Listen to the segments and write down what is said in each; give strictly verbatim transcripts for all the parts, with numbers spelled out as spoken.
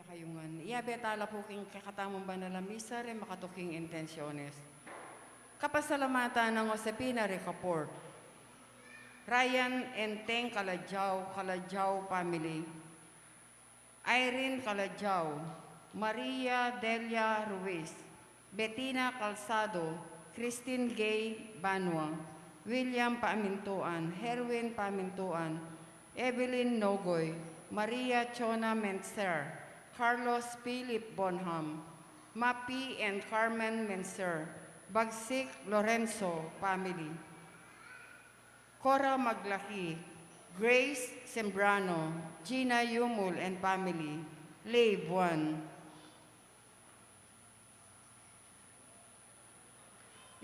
Kayungan. Iyabe tala pu king kekatamung banal a misa ring makatuking intensyones. Kapasalamatan nang Josefina Ricaport, Ryan Enteng Calajao, Calajao family, Irene Calajao, Maria Delia Ruiz, Betina Calzado, Christine Gay Banua, William Pamintuan, Herwin Pamintuan, Evelyn Nogoy, Maria Chona Mentzer, Carlos Philip Bonham, Mapi and Carmen Mentzer, Bagsik Lorenzo family, Cora Maglaki, Grace Sembrano, Gina Yumul and family, Lay Buan.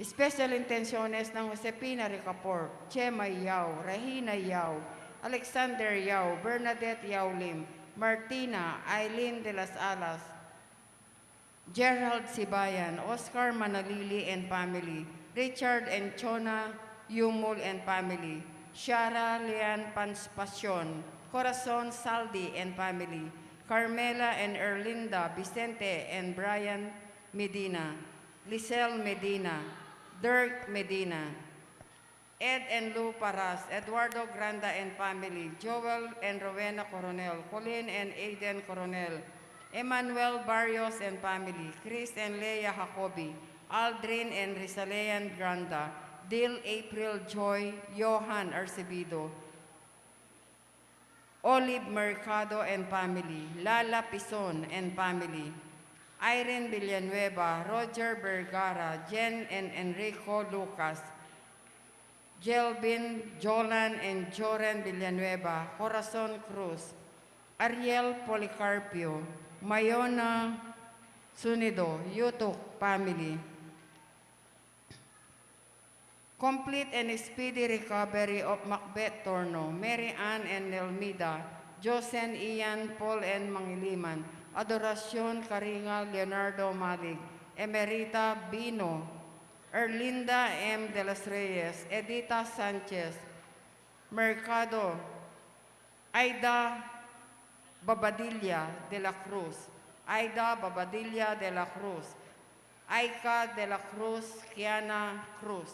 Special intenciones nang Josefina Ricaport, Chema Yao, Regina Yao, Alexander Yao, Bernadette Yao Lim, Martina, Eileen de las Alas, Gerald Sibayan, Oscar Manalili and family, Richard and Chona Yumul and family, Shara Leanne Pancipacion, Corazon Saldi and family, Carmela and Erlinda Vicente and Brian Medina, Lisel Medina, Dirk Medina, Ed and Lou Paras, Eduardo Granda and family, Joel and Rowena Coronel, Colleen and Aiden Coronel, Emmanuel Barrios and family, Chris and Leia Jacobi, Aldrin and Rizalean Granda, Dil, April, Joy, Johan Arcebido, Olive Mercado and family, Lala Pison and family, Irene Villanueva, Roger Vergara, Jen and Enrico Lucas, Jelvin, Jolan and Joren Villanueva, Corazon Cruz, Ariel Policarpio, Mayona Sunido, Yutuk family. Complete and speedy recovery of Macbeth Torno, Mary Ann and Nelmida, Josen Ian, Paul and Mangiliman, Adoracion Caringa, Leonardo Malig, Emerita Bino, Erlinda M. de los Reyes, Edita Sanchez, Mercado, Aida Babadilla de la Cruz, Aida Babadilla de la Cruz, Aika de la Cruz, Kiana Cruz,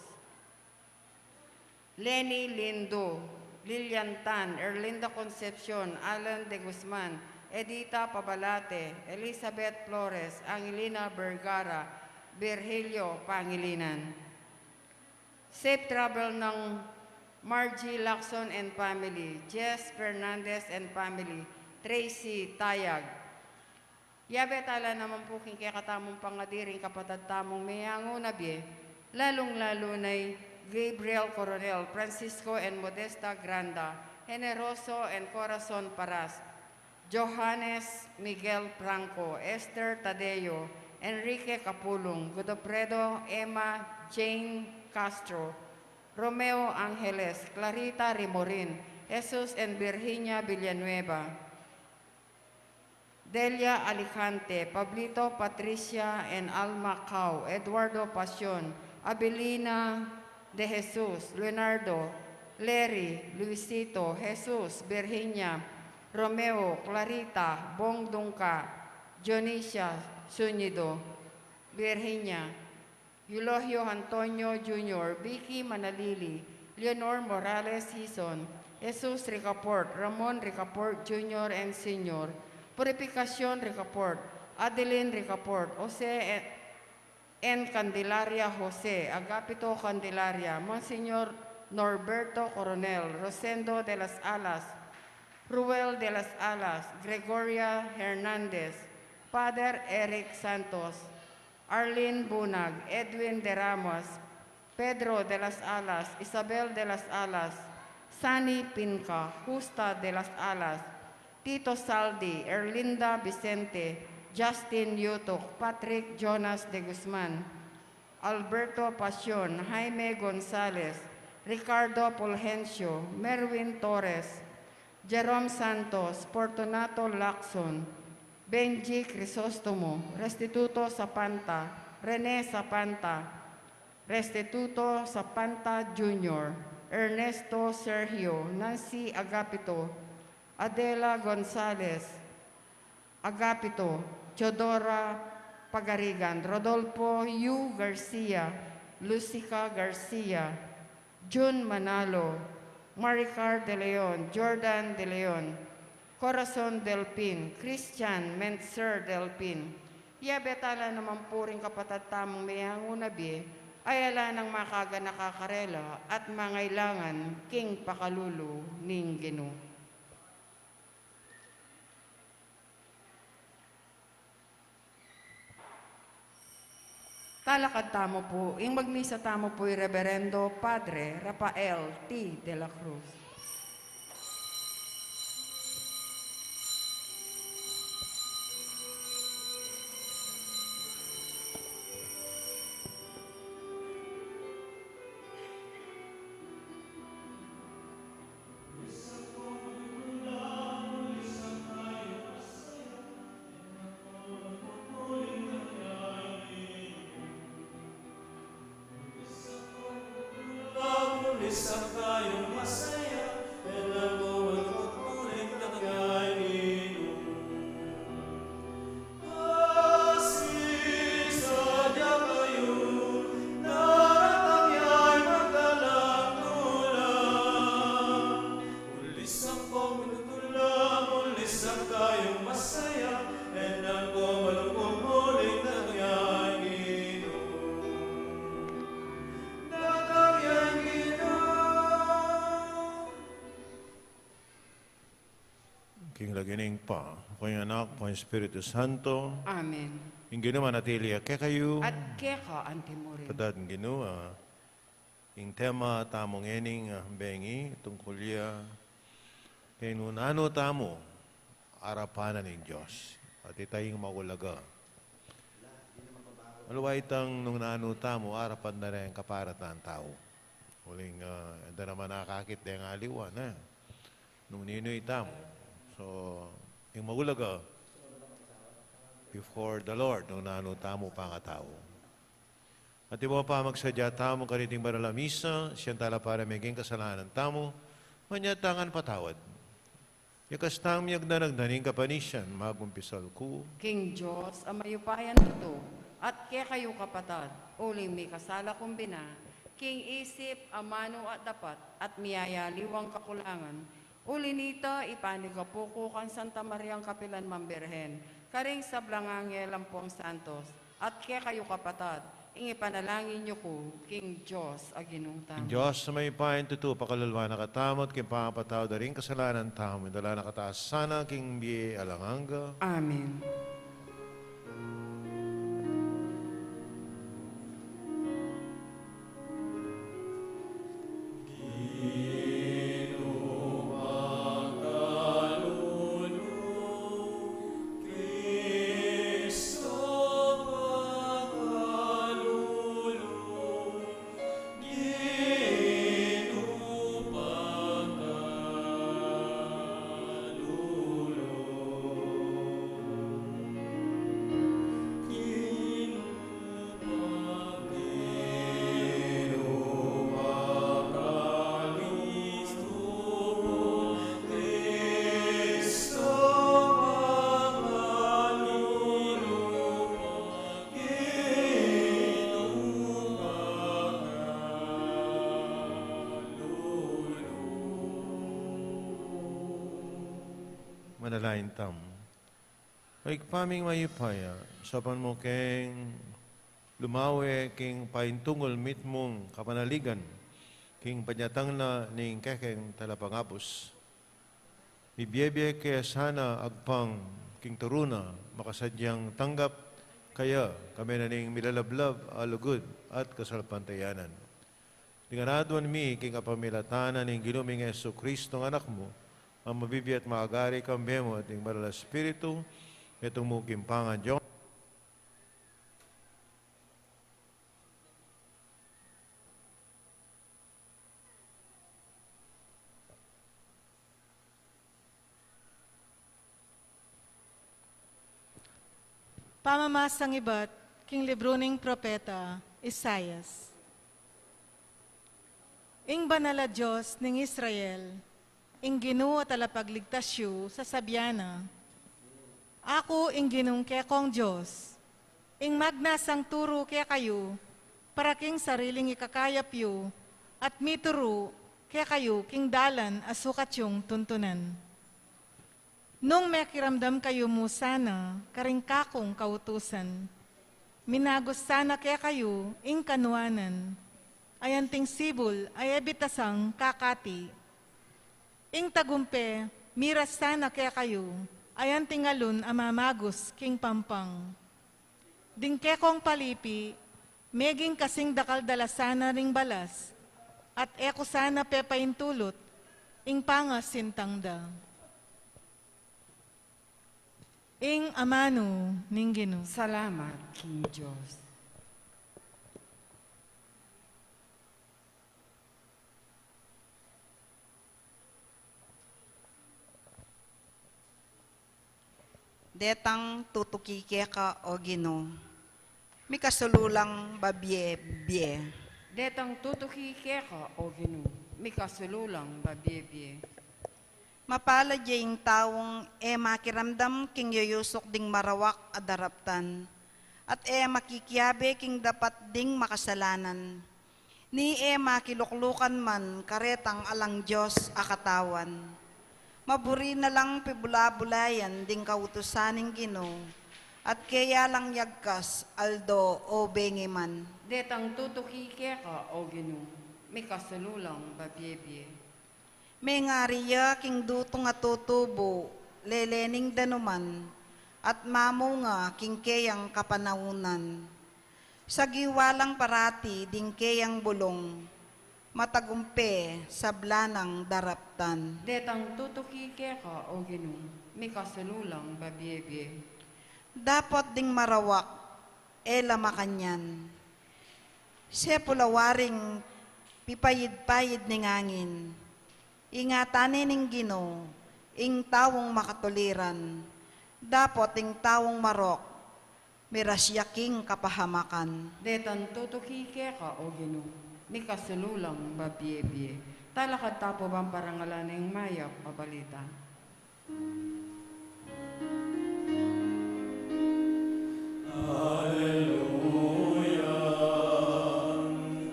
Lenny Lindo, Lilian Tan, Erlinda Concepcion, Alan de Guzman, Edita Pabalate, Elizabeth Flores, Angelina Vergara, Virgilio Pangilinan. Safe travel nang Margie Lacson and family, Jess Fernandez and family, Tracy Tayag. Yabe tala naman pu king kekatamung pangadi ring kapatad tamung meyangu na bie, lalung-lalu na i Gabriel Coronel, Francisco and Modesta Granda, Generoso and Corazon Paras, Johannes Miguel Franco, Esther Tadeo, Enrique Capulong, Godofredo, Emma Jane Castro, Romeo Angeles, Clarita Rimorin, Jesus and Virginia Villanueva, Delia Alicante, Pablito, Patricia and Alma Cao, Eduardo Pasion, Abilina de Jesus, Leonardo, Larry, Luisito, Jesus, Virginia, Romeo, Clarita, Bong Dungca, Dionisia Suñido, Virginia, Eulogio Antonio Junior, Vicky Manalili, Leonor Morales Hizon, Jesus Ricaport, Ramon Ricaport Junior and Senior, Purificacion Ricaport, Adeline Ricaport, Jose N. Candelaria Jose, Agapito Candelaria, Monsignor Norberto Coronel, Rosendo de las Alas, Ruel de las Alas, Gregoria Hernandez, Father Eric Santos, Arlene Bunag, Edwin de Ramos, Pedro de las Alas, Isabel de las Alas, Sani Pinca, Justa de las Alas, Tito Saldi, Erlinda Vicente, Justin Yutuk, Patrick Jonas de Guzman, Alberto Pasion, Jaime Gonzalez, Ricardo Fulgencio, Merwin Torres, Jerome Santos, Fortunato Lacson, Benji Crisostomo, Restituto Zapanta, Rene Zapanta, Restituto Zapanta Junior, Ernesto Sergio, Nancy Agapito, Adela Gonzalez, Agapito, Teodora Pagarigan, Rodolfo Yu Garcia, Lucica Garcia, Jun Manalo, Maricar de Leon, Jordan de Leon, Corazon Delpin, Christian Mentzer Delpin. Yabe tala naman pu ring kapatad tamung meyangu na bie, ay ala nang makaganaka karela at mangailangan king pakalulu ning Ginu. Talakad tamu pu, ing magmisa tamu pu i Reverendo Padre Rafael T. de la Cruz. King lagyu ning Ibpa, king Anak, king Espiritu Santo. Amen. Ing Ginu manatili ya kekayu. At keka anti mu rin. Padad ing Ginu, ah, ing tema tamu ngening, ah, bengi, tungkul ya keng nung nanu tamu arapan na ning Dios. At ita ing maulaga. Maluwa itang nung nanu tamu arapan na ring kaparatan tau. Uling, ah, e da naman akakit deng aliwa na. Nung ninu itamu. So, ing maulaga, before the Lord, nung nanu tamu pangatau. At iba pa magsadya tamu kaniting banal a misa, siya tala para meging kasalanan tamu, manyatang patawad. Ya kastang miyagdanag na ning kapanisian, magumpisal ku. King Dios a mayupaya a tutu, at kekayu kapatad, uling mikasala kung bina, king isip, amanu at dapat, at miyayaliwang kakulangan, uli nita, ipanigapu ku kang Santa Mariang kapilan mang Birhen, karing sablang anghel ampong santos, at kekayu kapatad, ing ipanalangin yu ku king Dios a Ginu tamu. Ing Dios a mayupaya a tutu, pakalulwan na katamu, at king pangapatawad da ring kasalanan tamu, idala na katamu sana king bie alang angga. Amen. Manalangin tamu. O Ibpa ming mayupaya, saupan mu keng lumawe king paintungul mitmung kapanaligan, king panyatang na ning kekeng talapangabus. Mibiebie ke sana agpang king turu na, makasadyang tanggap kaya kami na ning milalablab a lugud at kasalpantayanan. Ding aduan mi king kapamilatan na ning Ginu ming Jesucristo a Anak mu, a mabibie at magari kambe mu at ning Banal a Espiritu, metung mu king pangan Dios. Pamamasang ibat king libru ning propeta Isaias. Ing Banal a Dios ning Israel, ing Ginu a talapagligtas yu, sasabian na, Aku ing Ginung kekong Dios, ing magnasang turu kekayu para king sariling ikakayap yu, at mituru kekayu king dalan a sukat yung tuntunan. Nung mekiramdam kayu mu sana karing kakung kautusan, minagus sana kekayu ing kanuanan, ayanting sibul a e bitasang kakati. Ing tagumpe, miras sana kekayu, ayanting alun a mamagus king pampang. Ding kekong palipi, meging kasing dakal da la sana ring balas, at e ku sana pepaintulut ing pangasintang da. Ing amanu ning Ginu. Salamat king Dios. Detang tutuki keka, o Ginu, mikasulu lang babie-bie. Detang tutuki keka, o Ginu, mikasulu lang babie-bie. Mapalad ya ing taung e makiramdam king yuyusuk ding marawak a daraptan, at e makikiabe king dapat ding makasalanan, ni e makiluklukan man karetang alang Dios a katawan. Maburi na lang pibula-bulayan ding kautusan ning Ginu, at keya lang yagkas aldo o bengi man. Detang tutuki keka, o Ginu, mikasulu lang babie-bie. Mengari ya king dutung a tutubu, lele ning danuman, at mamunga king keyang kapanaunan. Sagiwa lang parati ding keyang bulung, matagumpe sabla nang daraptan. Detang tutuki keka, o Ginu, mikasulu lang babie-bie. Dapot ding marawak, e la makanyan. Sepul a waring pipayid-payid ning angin. Ingatan ne ning Ginu ing taung makatuliran, dapot ing taung marok, miras ya king kapahamakan. Detang tutuki keka, o Ginu, mikasulu lang babie-bie. Talakad ta pu bang parangalan ing mayap a balita. Alleluia,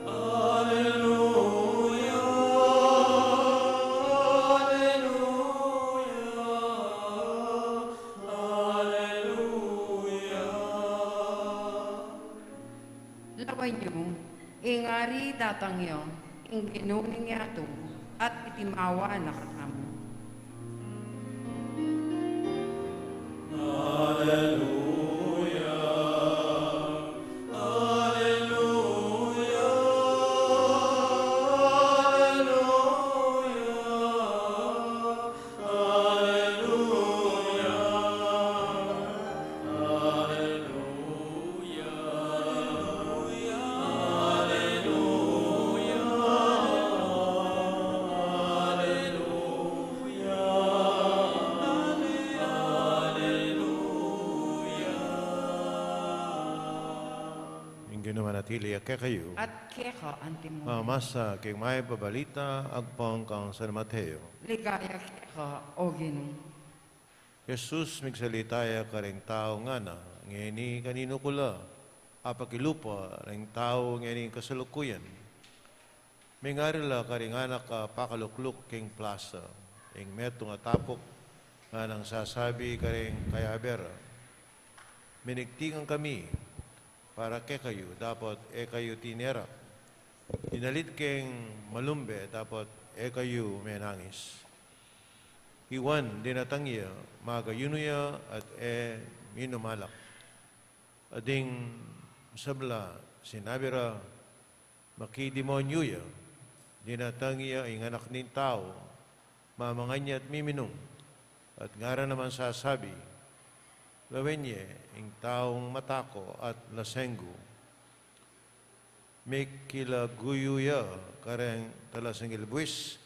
alleluia, alleluia, alleluia. Lawen yu, ing Ari datang ya, ing Ginu ning yatu, at itimawa na katamu. Alleluia, alleluia, alleluia. Alleluia, alleluia, alleluia, alleluia. Ing Ginu manatili ya kekayu. At keka antimurin. Mamasa king mayap a balita agpang kang San Mateo. Ligaya keka, o Ginu. Jesus migsalita ya karing tau, ngana, ngeni kaninu ku la apakilupa ring tau ngening kasalukuyan? Mengari la karing anak a pakalukluk king plasa, ing metung a tapuk nganang sasabi karing kayabe ra, minigtingan kami para kekayu, dapot e kayu tinerap. Dinalit keng malumbe, dapot e kayu menangis. I Juan, dinatang ya, magayunu ya at e minum alak. At ding sabla, sinabi ra, makidemonyu ya. Dinatang ya ing Anak ning Tau, mamangan ya at miminum. At ngara naman sasabi, lawen ye ing taung matako at lasenggu. Mikilaguyu ya kareng talasengil buis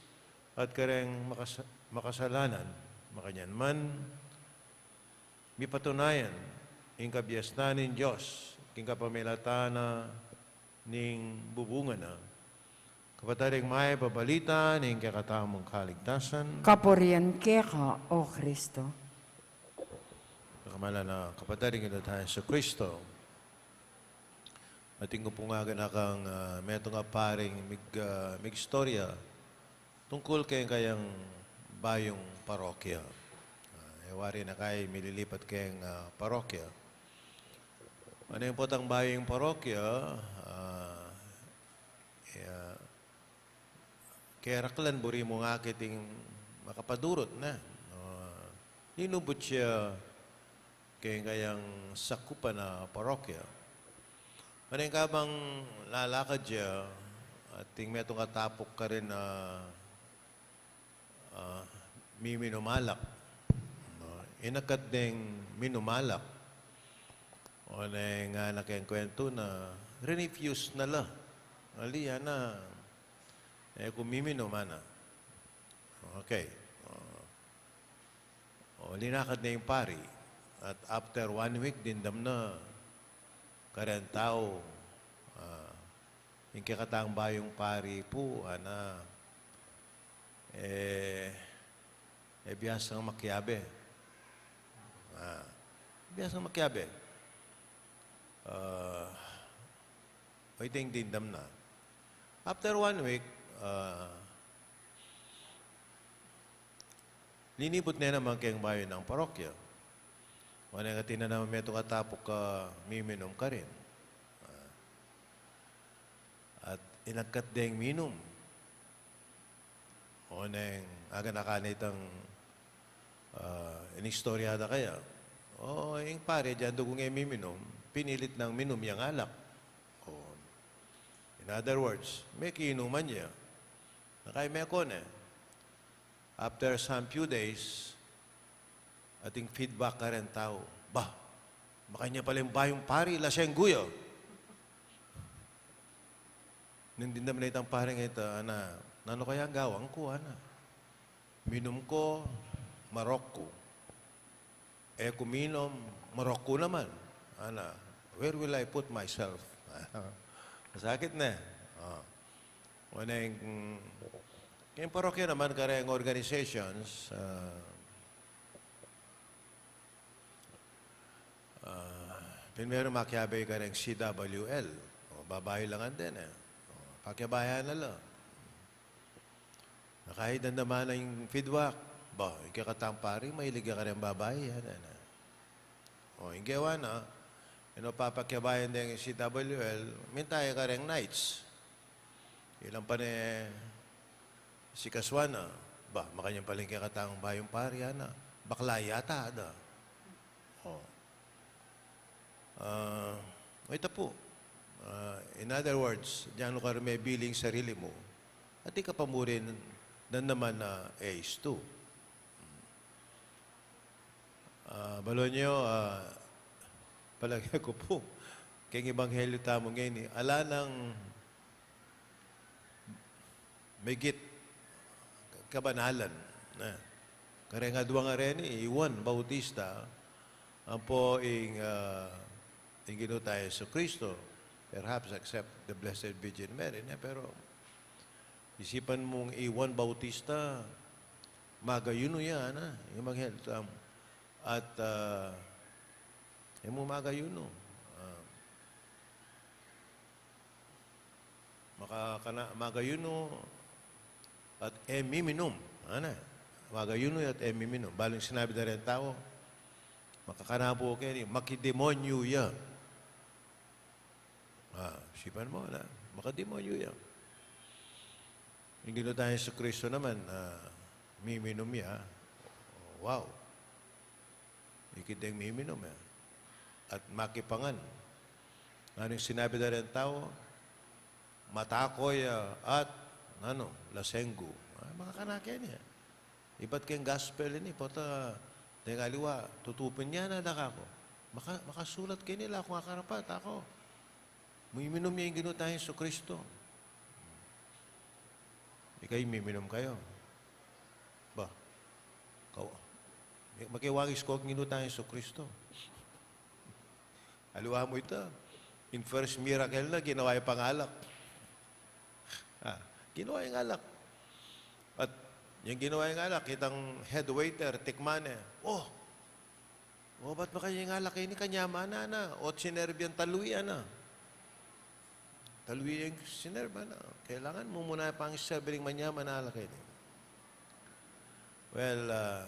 at kareng makas-, makasalanan. Makanyan man, mipatunayan ing kabiasnan ning Dios king kapamilatan na ning bubungan na. Kapatad, ing mayap a balita ning kekatamung kaligtasan. Kapurian keka, O Kristo. Malan a kapatad king Ginu tang Jesucristo. Atin ku pung aganaka kang, ah, metung a paring mig-, ah, migistorya tungkul keng kayang bayung parokya. Ah, e wari na kay mililipat keng, ah, parokya. Nung potang bayung parokya, ah, e, ah, keraklan buri mung akit ing makapadurut na. Ah, linubut ya keng kayang sakupan a parokya. Nung kabang lalakad ya, atin metung a tapuk karin a, ah, miminum alak. No? Inakat deng minum alak. Oneng ngana keng kwentu na rinifuse na la. Ali, ana, e ku miminum, ana. Okay. O, o, linakat na ing pari. At after one week, dimdam na kareng tau, ah, ing kekatang bayung pari pu, ana, e, e biasang makiabe. Ah, biasang makiabe. Ah, o, iting dimdam na. After one week, ah, linibut ne naman keng bayu nang parokya. Oneng atin na naman metung a tapuk a miminum karin. Ah, at inakat deng minum. Oneng aganaka na itang, ah, inistorya da kaya. O, ing pari, dinan dugu e miminum, pinilit nang minum yang alak. O, in other words, mekiinuman ya. Nakay meko ne. After some few days, atin feedback kareng tau. Bah, makanyan pala ing bayung pari, lasenggu ya. Nung dimdam na itang paring ita, ana, nanu kaya ing gawan ku, ana? Minum ku, marok ku. E ku minum, marok ku naman. Ana, where will I put myself? Masakit ne. O. Oneng, mm, keng parokya naman kareng organizations, ah, ah, primeru makiabe kareng C W L. O, babai la ngan din e. O, pakiabayan na la. Nakay dimdam na ing feedback. Ba, ing kekatang pari, mailig ya kareng babai, yan, yan, yan. O, ing gewa na, e no papakiabayan deng C W L, minta ya kareng knights. Ilan pa ne sikasuan na, ba, makanyan pala ing kekatang bayung pari, ana. Bakla yata, da. O. Ah, ita pu. Ah, in other words, dinan mu karin mebili ing sarili mu. At ika pa mu rin damdaman na e istu. Ah, balu yu, ah, palage ku pu, keng ebanghelyo tamu ngeni, ala nang migit kabanalan, ne. Kareng adwang a reni, i Juan Bautista, ampo ing, ah, ing Ginu tang Jesucristo, perhaps except the Blessed Virgin Mary, ne, pero isipan mung i Juan Bautista, magayunu ya, ne, ing ebanghelyo tamu. At, ah, e mu magayunu. Ah, Makakana, magayunu at e miminum. Ana, magayunu at e miminum. Balu ing sinabi da reng tau, makakana pu keni, makidemonyu ya. Ah, isipan mu, ana, makademonyu ya. Ing Ginu tang Jesucristo naman, ah, miminum ya. Wow. Ikit deng miminum, e. At makipangan. Nanu ing sinabi da reng tau? Matako ya at, nanu, lasenggu. Ah, makakana keni, e. Ibat keng gospel ini, pota, deng aliwa, tutupin ya na da kaku. Maka-, makasulat keni la kung akarapat, aku. Miminum ya ing Ginu tang Jesucristo. Ikayu, miminum kayu. Ba, kau, makiwangis ko king Ginu tang Jesucristo. Aliwa mu ita, ing first miracle na, ginawa ya pang alak. Ah, ginawa yang alak. At yang ginawa yang alak, itang head waiter, tikman ne. Oh, O, ba't makanyan ing alak ini? Kanyaman na, na. O, sinerbi yang talui, ana. Talui yang sinerbi, ana. Kailangan mu muna pang sinerbi ring manyaman a alak ini. Well, ah,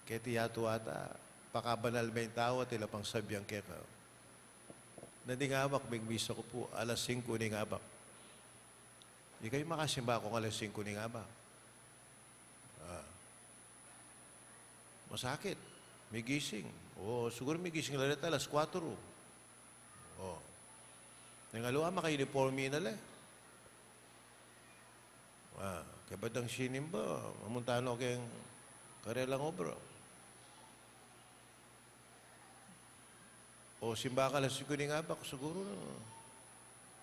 keti yatu ata, pakabanal me ing tau at ila pang sabian keka na ding abak, migmisa ku pu alas singku ning abak. Ikayu makasimba kong alas singku ning abak? Ah. Masakit. Migising. O, siguru migising la reta alas kuatro. O. Neng aliwa, maka-uniforme na la. Ah, kaybat dang sinimba, mamunta no keng karelang obra. O, simba ka alas singku ning abak, siguru na.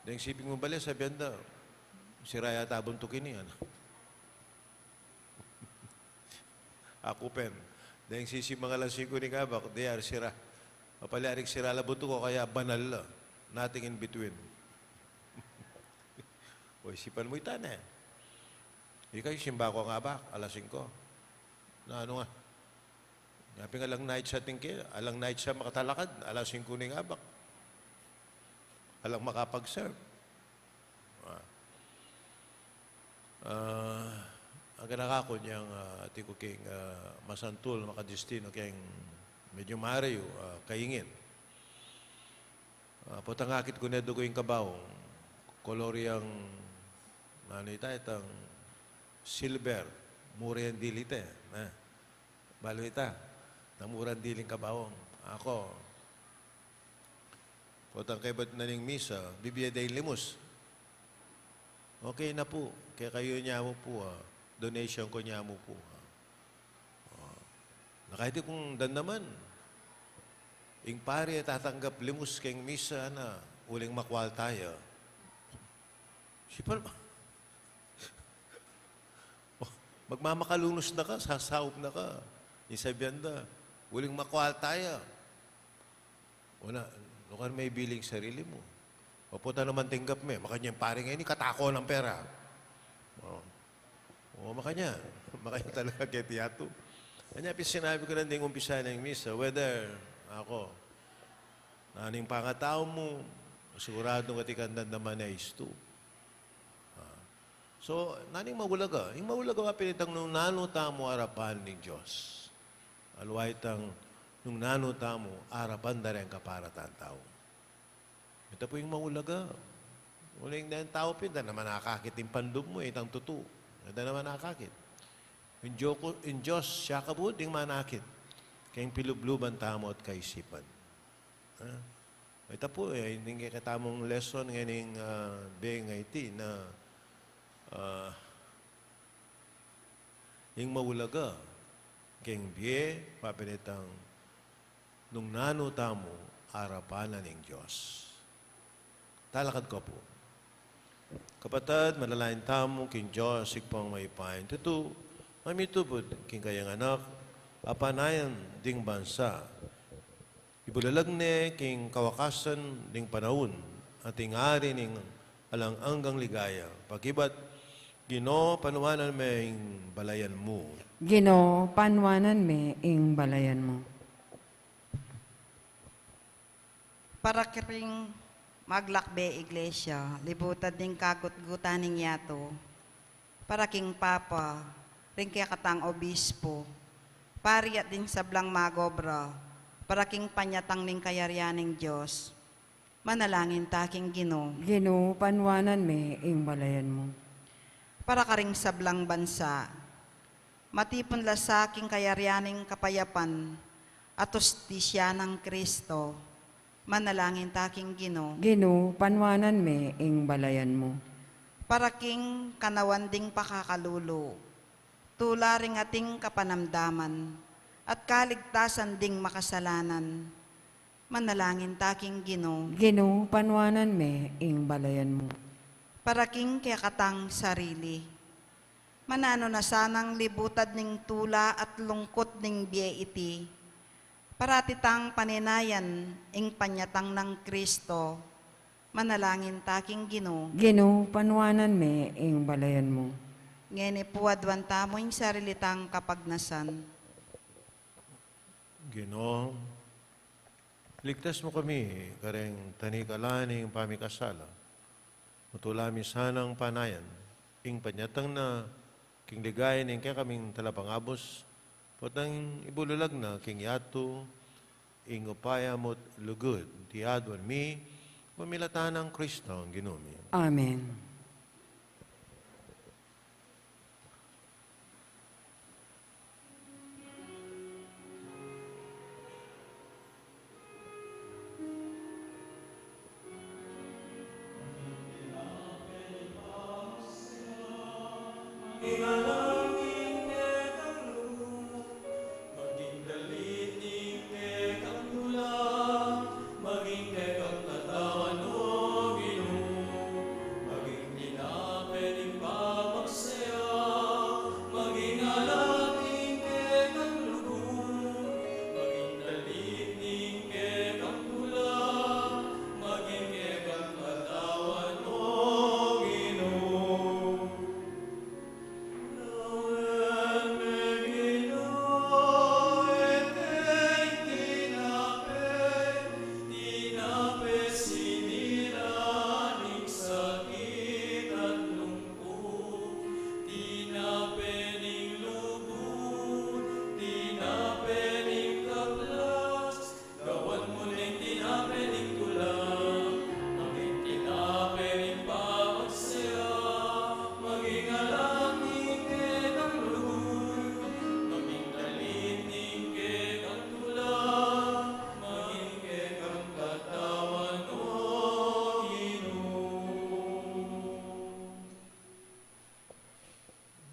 Deng siping mu bale, sabian da, "Sira yata buntuk ini," ana. Aku pin. Deng sisimba ka alas singku ning abak, de ya sira. Mapalyaring sira la buntuk o kaya banal la. Nothing in between. O, isipan mu ita ne. Ikayu simba kong abak alas singku. Nanu nga? Nya pin alang night sa tingke, alang night sa makatalakad, alas singku ning abak. Alang makapag-serve. Ah. Ah, ang kanakaku nyang, ah, atiu ku keng, ah, masantul, makadestino keng medyo marayu, ah, kaingin. Ah, potang akit ku ne dugu ing kabaung, kolor yang, nanu ita, itang silver, mura yang dili te, na. Balu ita, na mura yang diling kabaung. Aku, potang kaybat na ning misa, bibie da ing limus. Okay na pu, kekayu nya mu pu, ah. Donation ku nya mu pu, ah. Ah. Na kaybat kung damdaman, ing pari e tatanggap limus keng misa na uling makwalta ya. Sipan, oh, magmamakalunus na ka, sasaup na ka. Ing sabian da, uling makwalta ya. Wala, nukar me ibiling sarili mu. O, pota naman tinggap me, makanyan pari ngeni, katako nang pera. O. O, makanyan. Makanyan talaga keti yatu. Anya pin sinabi ku na ding umpisa ning misa, whether aku, nanu ing pangatau mu, siguradu keti kang damdaman e istu. Ah. So, nanu ing maulaga? Ing maulaga wa pin itang nung nanu tamu arapan ning Dios. Aliwa itang nung nanu tamu arapan da reng kaparatan tau. Ita pu ing maulaga. Uling deng tau pin, e da naman akakit ing panlub mu, itang tutu. E da naman akakit. Ing Dio-, ing Dios, siya kabud ing manakit keng pilubluban tamu at kaisipan. Ha? Ita pu, e, ing kekatamung lesson ngening, ah, bie ngeni na, ah, ing maulaga keng bie, wa pin itang nung nanu tamu arapan na ning Dios. Talakad ku pu. Kapatad, manalangin tamu king Dios, Ibpang mayupayang tutu, a mitubud king kayang Anak, a panayan ding bansa. Ibulalag ne king kawakasan ding panaun, at ing ari ning alang anggang ligaya. Pakibat, Ginu, panuanan me ing balayan mu. Ginu, panuanan me ing balayan mu. Para karing maglakbe iglesia, libutan ning kagutgutan ning yatu, para king Papa, ring kekatang obispo, pari at ding sablang magobra, para king panyatang ning kayarian ning Dios. Manalangin ta king Ginu. Ginu, panuanan me ing balayan mu. Para karing sablang bansa, matipun la sa king kayarian ning kapayapan at hustisya nang Kristo. Manalangin ta king Ginu. Ginu, panuanan me ing balayan mu. Para king kanawan ding pakakalulu, tula ring ating kapanamdaman, at kaligtasan ding makasalanan. Manalangin ta king Ginu. Ginu, panuanan me ing balayan mu. Para king kekatang sarili, mananu na sanang libutan ning tula at lungkut ning bie iti, parati tang paninayan ing panyatang nang Kristo. Manalangin ta king Ginu. Ginu, panuanan me ing balayan mu. Ngeni pu aduan tamu ing sarili tang kapagnasan. Ginu, Ligtas mu kami kareng tanikala ning pamikasala. Mutula mi sanang panayan ing panyatang na king ligaya ning kekaming talapangabus, potang ibulalag na king yatu ing upaya mu't lugud, iti aduan mi pamilatan nang Kristong Ginu mi. Amen.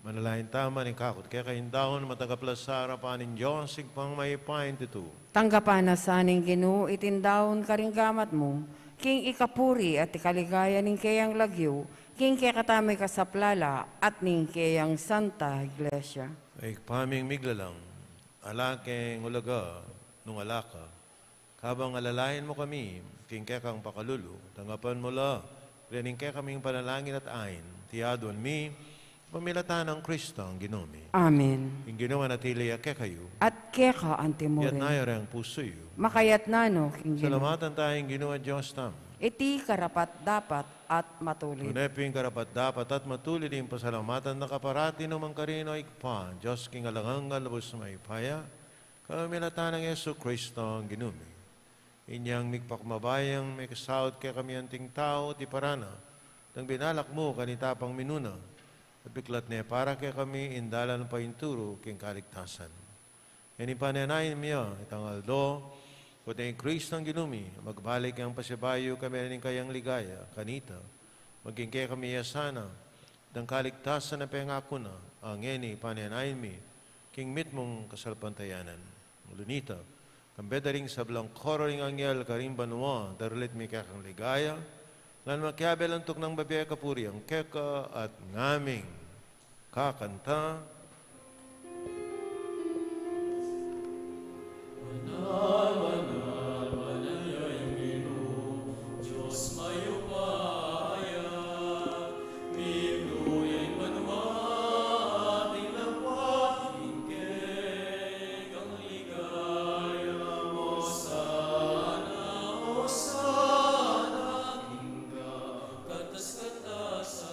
Manalangin tamu, ing kakung kekayung daun, matanggap la sa arapan ning Dios Ibpang mayupayang tutu. Tanggapan na sa ning Ginu iting daun karing gamat mu, king ikapuri at ikaligaya ning keyang lagyu, king kekatamung ikasaplala at ning keyang Santa Iglesia. Ibpa ming miglalang, ala keng ulaga nung ala ka, kabang alalayan mu kami king kekang pakalulu, tanggapan mu la ring kekaming panalangin at ain, iti aduan mi pamilatan nang Kristong Ginu mi. Amen. Ing Ginu manatili ya kekayu. At keka anti mu rin. Iyatas yu reng pusu yu. Makayatas no king Ginu. Salamatan taya ing Ginu a Dios tamu. Iti karapat-dapat at matulid. Tune pin karapat-dapat at matulid ing pasalamatan da ka parati nung mangkarin, O Ibpa, Dios king alang angga, lubus mayupaya, kapamilatan nang Jesucristo a Ginu mi. Inyang migpakmabayang mekasaup kekami anting tau, tiparan na dang binalak mu kanita pang minuna, at biklat ne para kekami ing dalan paintulu king kaligtasan. Ngeni panenayan mi ya itang aldo, kuta ing Kristong Ginu mi, magbalik yang pasibayu kami ning kayang ligaya kanita, maging kekami ya sana dang kaligtasan a pengaku na, ngeni panenayan mi king mitmung kasalpantayanan. Uli nita, kambe da ring sablang koro ring anghel karing banua, darulit mi kekang ligaya, lan makiabe lantuk nang babie kapurian keka at ngaming kakanta. Banal, banal, banal ya ing Ginu, Dios mayupaya, mimnu ya ing banua at ing lapwat king kekang ligaya. Osana, Osana king kakatas-katasan.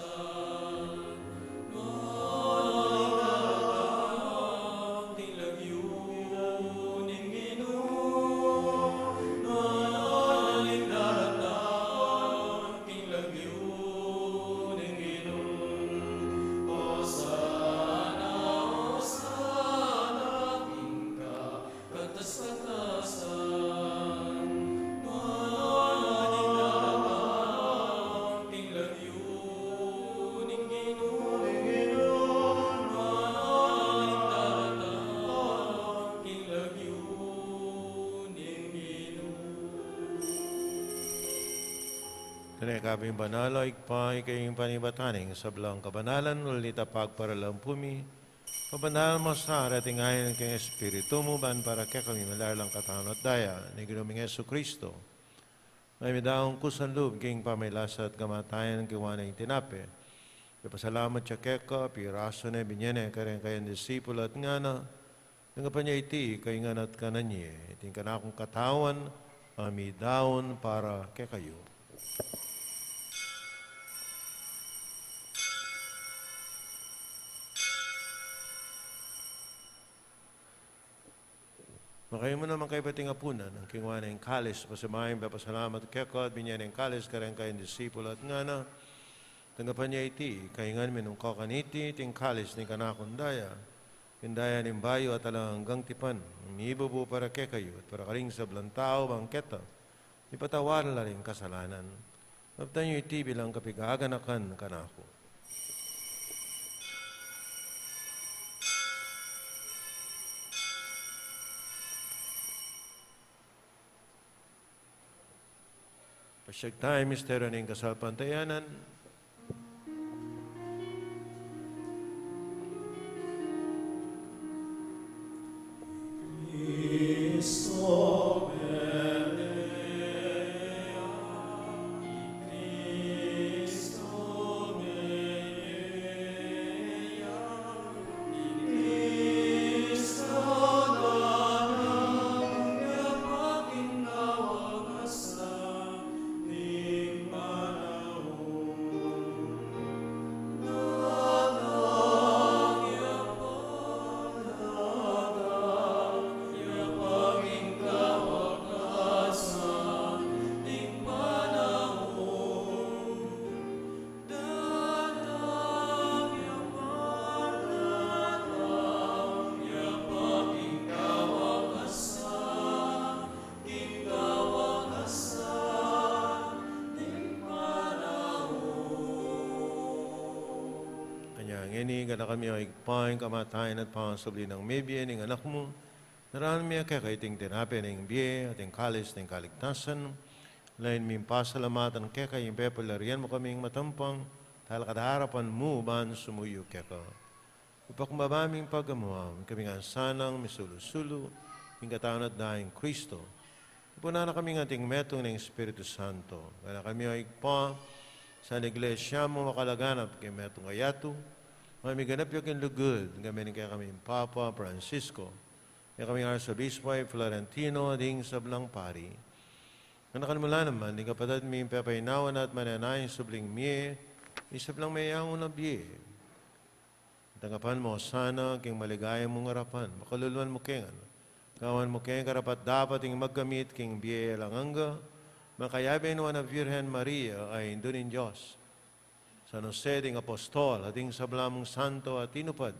Katas-katasan, nuan ing daratang king lagyu ning Ginu, nuan ing daratang king lagyu ning Ginu. Tune ka pin banal, O Ibpa, ika ing panibatan ning sablang kabanalan, uli nita pagparalan pu mi, pabanal mu sa reting ain king Espiritu mu, ban para kekami malalang katawan at daya ning Ginu ming Jesucristo. Ngaming daun kusang lub king pamilasa at kamatayan, kinuan ne ing tinape, pepasalamat ya keka, pirasu ne, binye ne kareng kayang disipul at ngana, tanggapan ye iti, kayu ngan at kanan ye, iti ing kanakung katawan Ami daun para kekayu. Makayamu naman kayu pati ing apunan, nung kinua ne ing kalis, pasibayu ing pepasalamat keka, at binie ne ing kalis kareng kayang disipulu, at ngana: Tanggapan ye iti, kayu ngan minum kayu kaniti, iti ing kalis ning kanakung daya, ing daya ning bayu at alang anggang tipan, ing mibubu para kekayu at para karing sablang tau, bang keta mipatawad la ring kasalanan. Daptan yu iti bilang kapaganakan kanaku. Pasiag taya ing misteryu ning kasalpantayanan. Kanya ngeni, ganaka mi, O Ibpa, ing kamatayan at pangasubli nang mebie ning Anak mu. Daraun mi keka iting tinape ning bie at ing kalis ning kaligtasan. Lalu ming pasalamatan keka ing pepalarian mu kaming matampang talakad king arapan mu ban sumuyu keka. Ipakumbaba ming pagamuan, ikami ngan sanang misulu-sulu king katawan at daya nang Kristo. Ipunan na kami ngan king metung ning Espiritu Santo. Ganaka mi, O Ibpa, sa Iglesia mu makalaganap king metung a yatu, mamiganap ya king lugud, ngan ning kekaming Papa Francisco, kekaming Arsobispo i Florentino, ding sablang pari. Ganakan mu la naman ding kapatad ming pepainawa na at manenaya ing subling mie, ing sablang meyangu na bie. Tanggapan mu la sana king maligaya mung arapan, pakaluluan mu kami ngan. Gawan mu kaming karapat-dapat ding magkamit king bie alang angga, makayabe ning Nuan a Virgen Maria, a Indu ning Dios, San Jose, ding apostol, at ding sabla mung santo a tinupad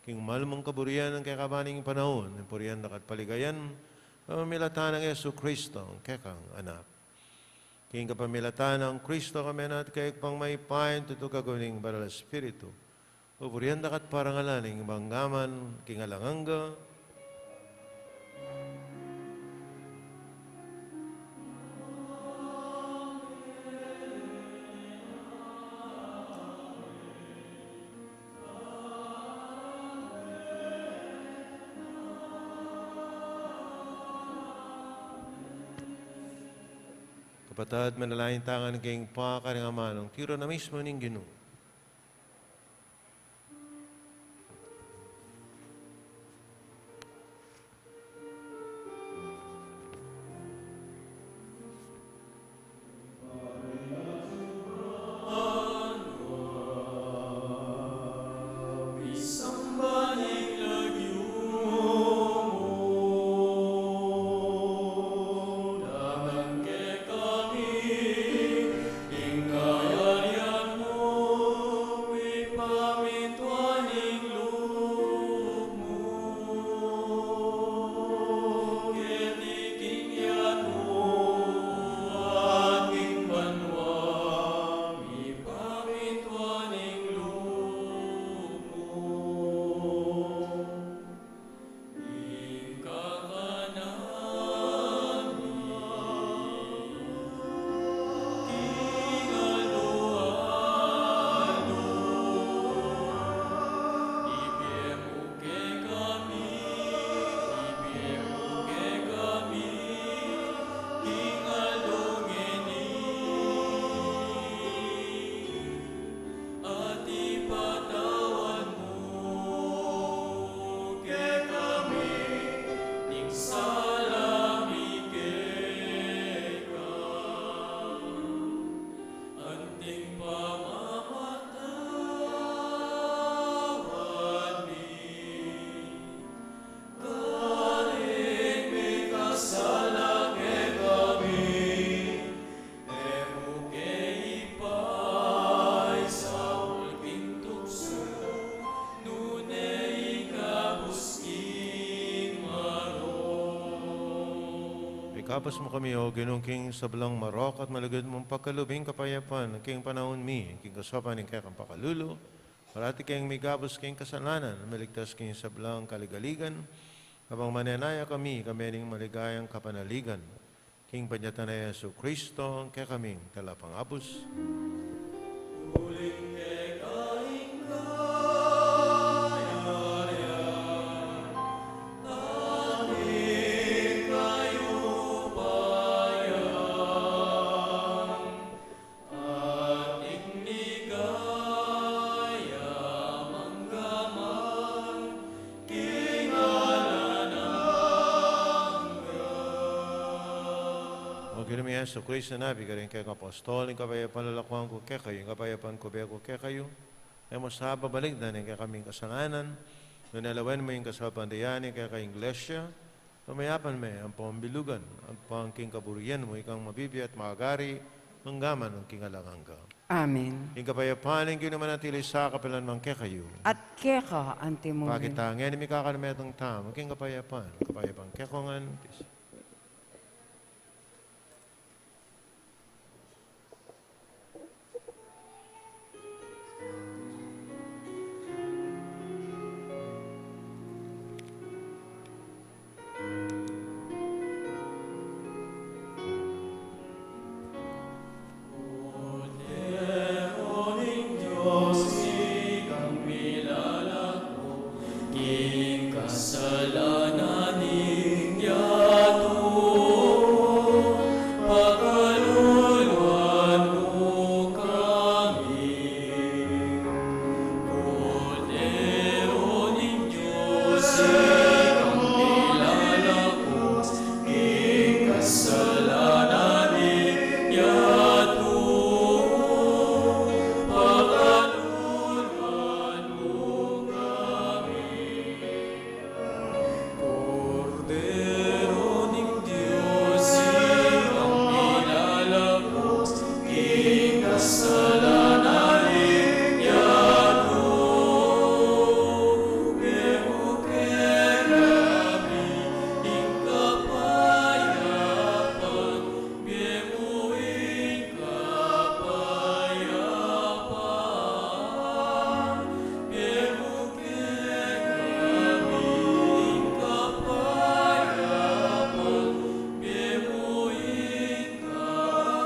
king mal mung kaburian king kekaban ning panaun, ing purian daka at paligayan, pamamilatan nang Jesucristo, ing kekang Anak. King kapamilatan nang Kristo, kami na at kayu ing Ibpang mayupaya, tutu kayabe ning Banal a Espiritu, pupurian daka at parangalan ning manggaman king alang angga. Kapatad, manalangin tamu ngan king Ibpa karing amanung tiru na mismu ning Ginu. Kapus mu kami, O Ginu, king sablang marok at malugud mung pagkalub ing kapayapan, king panaun mi, king kasaupan ning kekang pakalulu, parati kaming migabus king kasalanan, maligtas king sablang kaligaligan, kabang manenaya kami, kami ning maligayang kapanaligan. King panyatang na Jesu Kristo, kekaming talapangabus. Uling keka ing kayarian, at ing kayupayan, at ing ligaya mangga man king alang angga. O Ginu mi Jesu Kristo, a nabie karing kekang apostol ing kapayapan, lalakuan ku kekayu, ing kapayapan ku bie ku kekayu. E mu sa babalikdan ing kekaming kasalanan, nune lawen mu ing kasaupan da ning kekang Iglesia, pamayapan me ampong bilugan, ampang king kaburian mu, ikang mabibie at makagari, mangga man king alang angga. Amen. Ing kapayapan ning Ginu manatili sa kapilan man kekayu. At keka anti mu rin. Pakit tamu ngan ing mikakanmetung tamu king kapayapan, kapayapan kekayu ngan. King kasalanan ning yatu, pakaluluan mu kami. Kordero ning Dios, ikang milalako king kasalanan ning yatu, pakaluluan mu kami. Kordero ning Dios, ikang milalako king kasalanan ning yatu, ibie mu kekami ing kapayapan, ibie mu ing kapayapan, ibie mu kekami ing kapayapan, ibie mu ing kapayapan.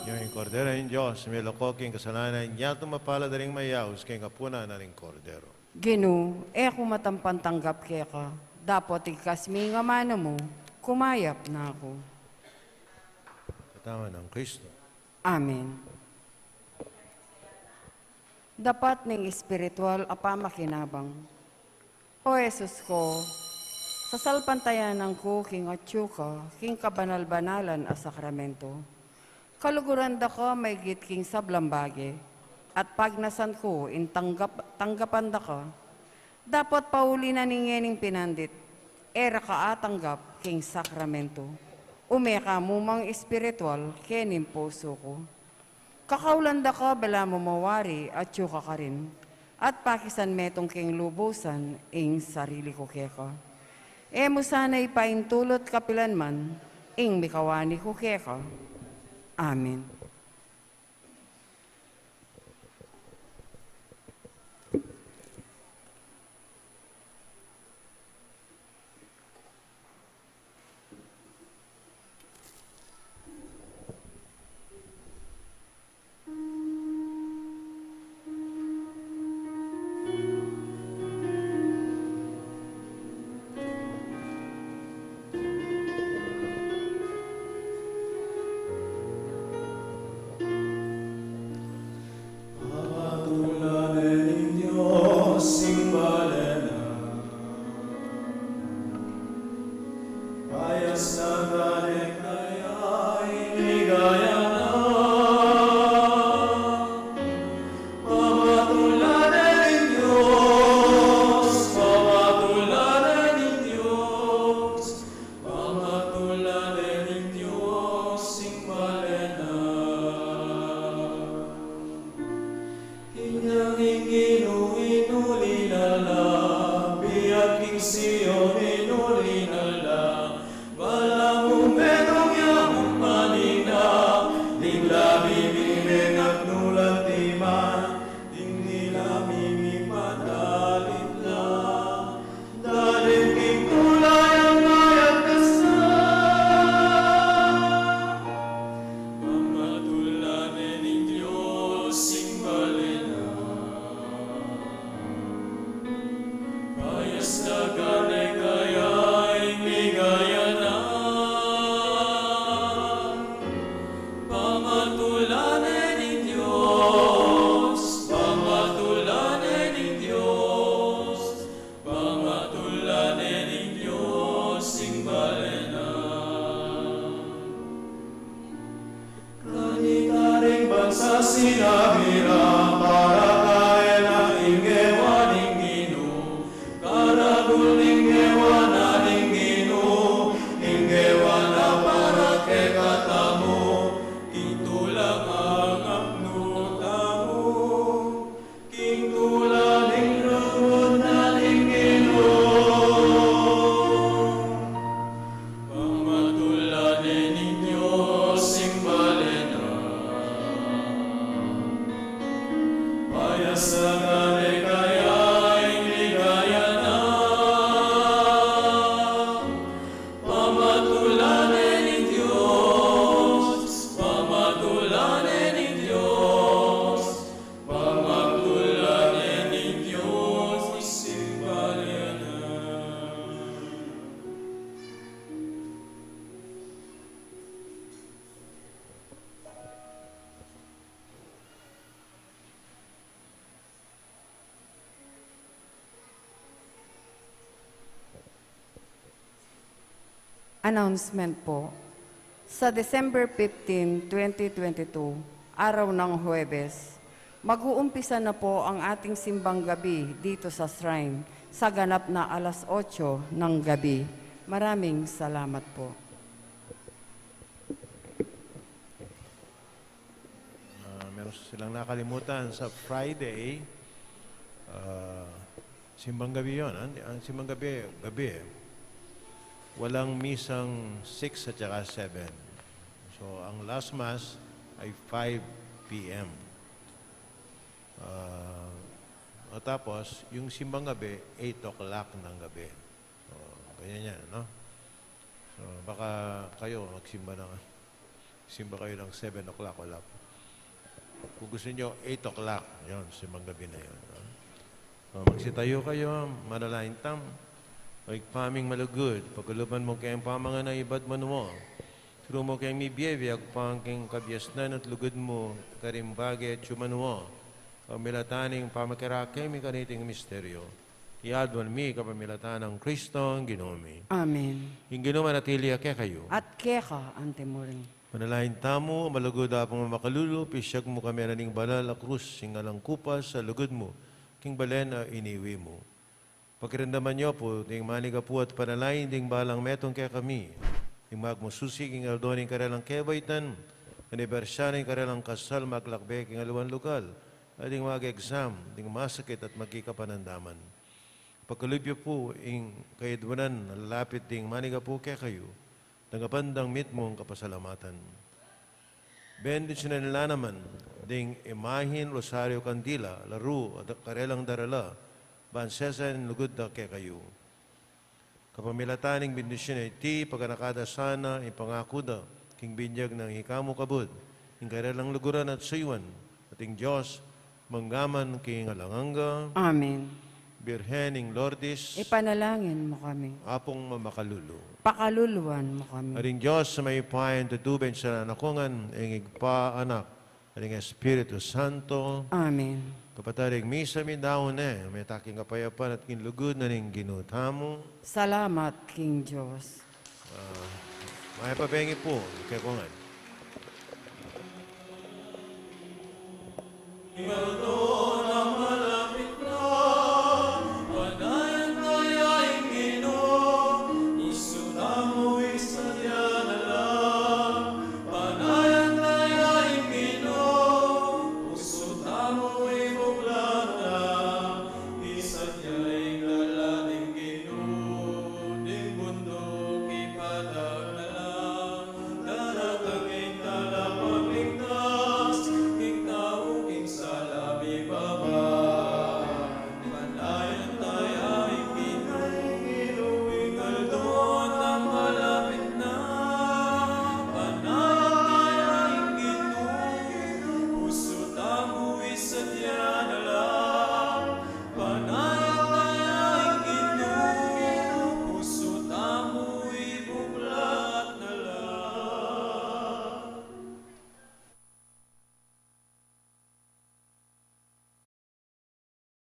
Yang ing Kordero ning Dios, milako king kasalanan ning yatu, mapalad a ring mayaus king apunan na ning Kordero. Ginu, e ku matampang tanggap keka, dapot igkas me ing amanu mu, kumayap na ku. Katawan nang Kristo. Amen. Dapat ning espiritual a pamakinabang. O Jesus ku, sasalpantayanan ku king atyu ka king kabanal-banalan a sakramento. Kaluguran da ka maigit king sablang bage, at pagnasan ku ing tanggap-, tanggapan da ka. Dapot pauli na ning ngening pinandit, e ra ka atanggap king sakramento. Ume ka mu mang espiritual kening pusu ku. Kakaulan da ka balamu mawari atyu ka karin, at pakisan metung king lubusan ing sarili ku keka. E mu sana ipaintulut kapilan man ing mikawani ku keka. Amen. Sasinabi na para kaya na ing gewa ning Ginu, karagul ning gewa na ning Ginu, ing gewa na para kekatamu, ing tula ning apnul tamu, king tula ning lugud na ning Ginu. Pamatulanan ning Dios ing balen na. Payasagan na kaya ing ligaya na. Pamatulanan ning Dios, pamatulanan ning Dios, pamatulanan ning Dios ing balen na. Announcement po. Sa December fifteen, twenty twenty-two, araw ng Huwebes, mag-uumpisa na po ang ating simbang gabi dito sa shrine sa ganap na alas otso ng gabi. Maraming salamat po. Ah, meron silang nakalimutan sa Friday. Ah, simbang gabi yon. Ang, ang simbang gabi, gabi eh. Walang misang six at saka seven. So, ang last mass ay five P M. Ah, at tapos, yung simbang gabi, eight o'clock ng gabi. Oh, ganyan yan, no? So, baka kayo magsimba ng, simba kayo ng seven o'clock, wala po. Kung gusto nyo, eight o'clock, yun, simbang gabi na yun, no? So, magsitayo kayo, manalangin tamu. O Ibpa ming malugud, pakalub mu keng pamangan a ibad manual. Turu mu keng mibie agpang king kabiasnan at lugud mu, karing bage atyu manual. Pamilatan ning pamakirake mi kaniting misteryo. Iyaduan mi kapamilatan nang Kristong Ginu mi. Amen. Ing Ginu manatili ya kekayu. At keka antimurin. Manalangin tamu, malugud Apung mamakalulu, pisyag mu kami na ning banal a krus, ing alang kupas a lugud mu, king balen a iniwi mu. Pakiramdaman yu pu, ding manigapu at panalangin ding balang metung kekami, ding magmususi king aldo ning karelang kebaitan, anibersaryu ning karelang kasal, maglakbe king aliwang lugal, at ding mag-exam, ding masakit at magkikapanandaman. Pakalub yu pu ing kayadwanan a lalapit ding manigapu kekayu, tanggapan dang mitmung kapasalamatan. Bendisyunan na la naman ding imahin, rosaryu, kandila, laru, at karelang darala, ban sesa ing lugud da kekayu. Kapamilatan ning bendisyun a iti, paganaka da sana ing pangaku da king binyag nang ika mu kabud, ing karelang luguran at suyuan, at ing Dios mangga man king alang angga. Amen. Birhen ning Lourdes, ipanalangin mu kami. Apung mamakalulu, pakaluluan mu kami. At ing Dios a mayupaya, tutuban sa nanakungan, ing Ibpa, Anak, at ing Espiritu Santo. Amen. Kapatad, ing misa mi daun ne, mete king kapayapan at king lugud na ning Ginu tamu. Salamat king Dios. Ah, mayap a bengi pu kekongan.